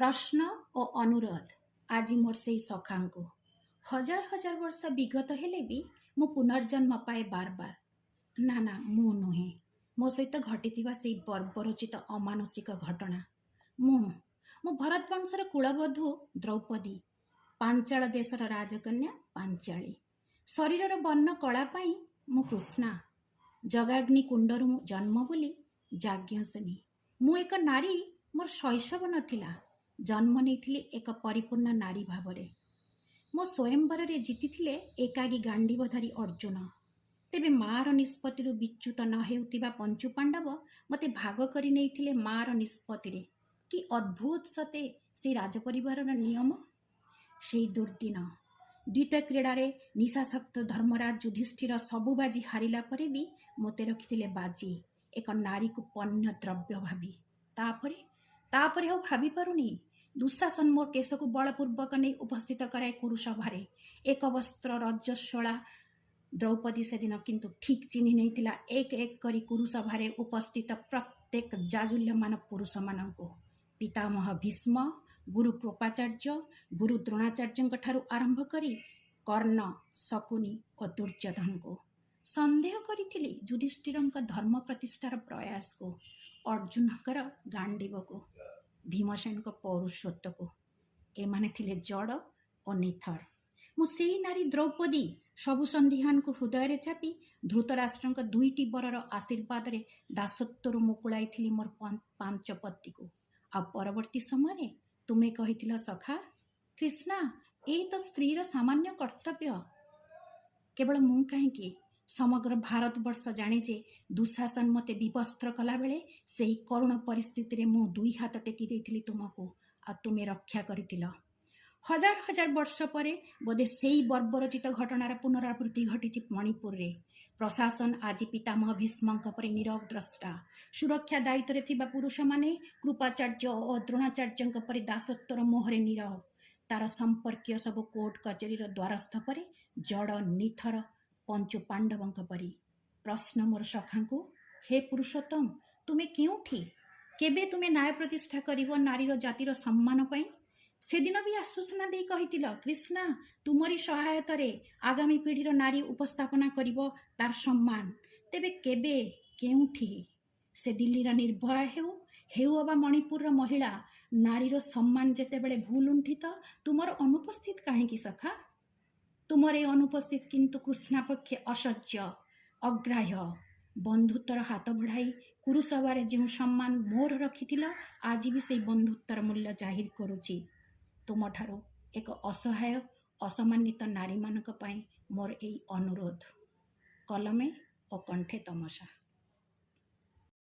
ପ୍ରଶ୍ନ ଓ ଅନୁରୋଧ ଆଜି ମୋର ସେଇ ସଖାଙ୍କୁ। ହଜାର ହଜାର ବର୍ଷ ବିଗତ ହେଲେ ବି ମୁଁ ପୁନର୍ଜନ୍ମ ପାଏ ବାର ବାର। ନା ନା, ମୁଁ ନୁହେଁ, ମୋ ସହିତ ଘଟିଥିବା ସେଇ ବର୍ବରୋଚିତ ଅମାନୁଷିକ ଘଟଣା। ମୁଁ ଭରତବଂଶର କୁଳବଧୂ ଦ୍ରୌପଦୀ, ପାଞ୍ଚାଳ ଦେଶର ରାଜକନ୍ୟା ପାଞ୍ଚାଳୀ। ଶରୀରର ବର୍ଣ୍ଣ କଳା ପାଇଁ ମୁଁ କୃଷ୍ଣା, ଯଜ୍ଞାଗ୍ନି କୁଣ୍ଡରୁ ମୁଁ ଜନ୍ମ ବୋଲି ଯାଜ୍ଞସେନୀ। ମୁଁ ଏକ ନାରୀ। ମୋର ଶୈଶବ ନଥିଲା। ଜନ୍ମ ନେଇଥିଲି ଏକ ପରିପୂର୍ଣ୍ଣ ନାରୀ ଭାବରେ। ମୋ ସ୍ୱୟଂବରରେ ଜିତିଥିଲେ ଏକାକୀ ଗାଣ୍ଡୀବଧାରୀ ଅର୍ଜୁନ। ତେବେ ମାଆର ନିଷ୍ପତ୍ତିରୁ ବିଚ୍ୟୁତ ନ ହେଉଥିବା ପଞ୍ଚୁ ପାଣ୍ଡବ ମୋତେ ଭାଗ କରି ନେଇଥିଲେ ମାଆର ନିଷ୍ପତ୍ତିରେ। କି ଅଦ୍ଭୁତ ସତେ ସେଇ ରାଜପରିବାରର ନିୟମ! ସେଇ ଦୁର୍ଦିନ, ଦ୍ୟୁତ କ୍ରୀଡ଼ାରେ ନିଶାସକ୍ତ ଧର୍ମରାଜ ଯୁଧିଷ୍ଠିର ସବୁ ବାଜି ହାରିଲା ପରେ ବି ମୋତେ ରଖିଥିଲେ ବାଜି, ଏକ ନାରୀକୁ ପଣ୍ୟ ଦ୍ରବ୍ୟ ଭାବି। ତାପରେ ଆଉ ଭାବିପାରୁନି। ଦୁଃଶାସନ ମୋ କେଶକୁ ବଳପୂର୍ବକ ନେଇ ଉପସ୍ଥିତ କରାଏ କୁରୁସଭାରେ। ଏକ ବସ୍ତ୍ର ରଜସ୍ୱଳା ଦ୍ରୌପଦୀ ସେଦିନ କିନ୍ତୁ ଠିକ୍ ଚିହ୍ନି ନେଇଥିଲା ଏକ ଏକ କରି କୁରୁସଭାରେ ଉପସ୍ଥିତ ପ୍ରତ୍ୟେକ ଜାଜୁଲ୍ୟମାନ ପୁରୁଷମାନଙ୍କୁ। ପିତାମହ ଭୀଷ୍ମ, ଗୁରୁ କୃପାଚାର୍ଯ୍ୟ, ଗୁରୁ ଦ୍ରୋଣାଚାର୍ଯ୍ୟଙ୍କ ଠାରୁ ଆରମ୍ଭ କରି କର୍ଣ୍ଣ, ଶକୁନି ଓ ଦୁର୍ଯ୍ୟୋଧନଙ୍କୁ। ସନ୍ଦେହ କରିଥିଲି ଯୁଧିଷ୍ଠିରଙ୍କ ଧର୍ମ ପ୍ରତିଷ୍ଠାର ପ୍ରୟାସକୁ, ଅର୍ଜୁନଙ୍କର ଗାଣ୍ଡିବକୁ, ଭୀମସେନଙ୍କ ପୌରୁଷତ୍ୱକୁ। ଏମାନେ ଥିଲେ ଜଡ଼ ଓ ନିଥର। ମୁଁ ସେଇ ନାରୀ ଦ୍ରୌପଦୀ, ସବୁ ସନ୍ଦିହାନକୁ ହୃଦୟରେ ଚାପି ଧୃତରାଷ୍ଟ୍ରଙ୍କ ଦୁଇଟି ବରର ଆଶୀର୍ବାଦରେ ଦାସତ୍ୱରୁ ମୁକୁଳାଇଥିଲି ମୋର ପାଞ୍ଚ ପତିକୁ। ଆଉ ପରବର୍ତ୍ତୀ ସମୟରେ ତୁମେ କହିଥିଲ, ସଖା କୃଷ୍ଣା, ଏଇ ତ ସ୍ତ୍ରୀର ସାମାନ୍ୟ କର୍ତ୍ତବ୍ୟ। କେବଳ ମୁଁ କାହିଁକି, ସମଗ୍ର ଭାରତବର୍ଷ ଜାଣେ ଯେ ଦୁଃଶାସନ ମୋତେ ବିବସ୍ତ୍ର କଲାବେଳେ ସେହି କରୁଣ ପରିସ୍ଥିତିରେ ମୁଁ ଦୁଇ ହାତ ଟେକି ଦେଇଥିଲି ତୁମକୁ, ଆଉ ତୁମେ ରକ୍ଷା କରିଥିଲ। ହଜାର ହଜାର ବର୍ଷ ପରେ ବୋଧେ ସେଇ ବର୍ବରୋଚିତ ଘଟଣାର ପୁନରାବୃତ୍ତି ଘଟିଛି ମଣିପୁରରେ। ପ୍ରଶାସନ ଆଜି ପିତାମହ ଭୀଷ୍ମଙ୍କ ପରି ନୀରବ ଦ୍ରଷ୍ଟା। ସୁରକ୍ଷା ଦାୟିତ୍ୱରେ ଥିବା ପୁରୁଷମାନେ କୃପାଚାର୍ଯ୍ୟ ଓ ଦ୍ରୋଣାଚାର୍ଯ୍ୟଙ୍କ ପରି ଦାସତ୍ୱର ମୋହରେ ନୀରବ। ତାର ସମ୍ପର୍କୀୟ ସବୁ କୋର୍ଟ କଚେରୀର ଦ୍ୱାରସ୍ଥ ପରେ ଜଡ଼ ନିଥର ପଞ୍ଚୁ ପାଣ୍ଡବଙ୍କ ପରି। ପ୍ରଶ୍ନ ମୋର ସଖାଙ୍କୁ, ହେ ପୁରୁଷୋତ୍ତମ, ତୁମେ କେଉଁଠି? କେବେ ତୁମେ ନ୍ୟାୟ ପ୍ରତିଷ୍ଠା କରିବ ନାରୀର ଜାତିର ସମ୍ମାନ ପାଇଁ? ସେଦିନ ବି ଆଶ୍ୱାସନା ଦେଇ କହିଥିଲ, କୃଷ୍ଣା, ତୁମରି ସହାୟତାରେ ଆଗାମୀ ପିଢ଼ିର ନାରୀ ଉପସ୍ଥାପନା କରିବ ତାର ସମ୍ମାନ। ତେବେ କେବେ, କେଉଁଠି? ସେ ଦିଲ୍ଲୀର ନିର୍ଭୟା ହେଉ ହେଉ ଅବା ମଣିପୁରର ମହିଳା, ନାରୀର ସମ୍ମାନ ଯେତେବେଳେ ଭୂଲୁଣ୍ଠିତ, ତୁମର ଅନୁପସ୍ଥିତ କାହିଁକି ସଖା? ତୁମର ଏ ଅନୁପସ୍ଥିତ କିନ୍ତୁ କୃଷ୍ଣା ପକ୍ଷେ ଅସହ୍ୟ, ଅଗ୍ରାହ୍ୟ। ବନ୍ଧୁତ୍ୱର ହାତ ବଢ଼ାଇ କୁରୁସଭାରେ ଯେଉଁ ସମ୍ମାନ ମୋର ରଖିଥିଲ, ଆଜି ବି ସେଇ ବନ୍ଧୁତ୍ୱର ମୂଲ୍ୟ ଜାହିର କରୁଛି। ତୁମଠାରୁ ଏକ ଅସହାୟ ଅସମ୍ମାନିତ ନାରୀମାନଙ୍କ ପାଇଁ ମୋର ଏଇ ଅନୁରୋଧ। କଲମେ ଓ କଣ୍ଠେ ତମସା।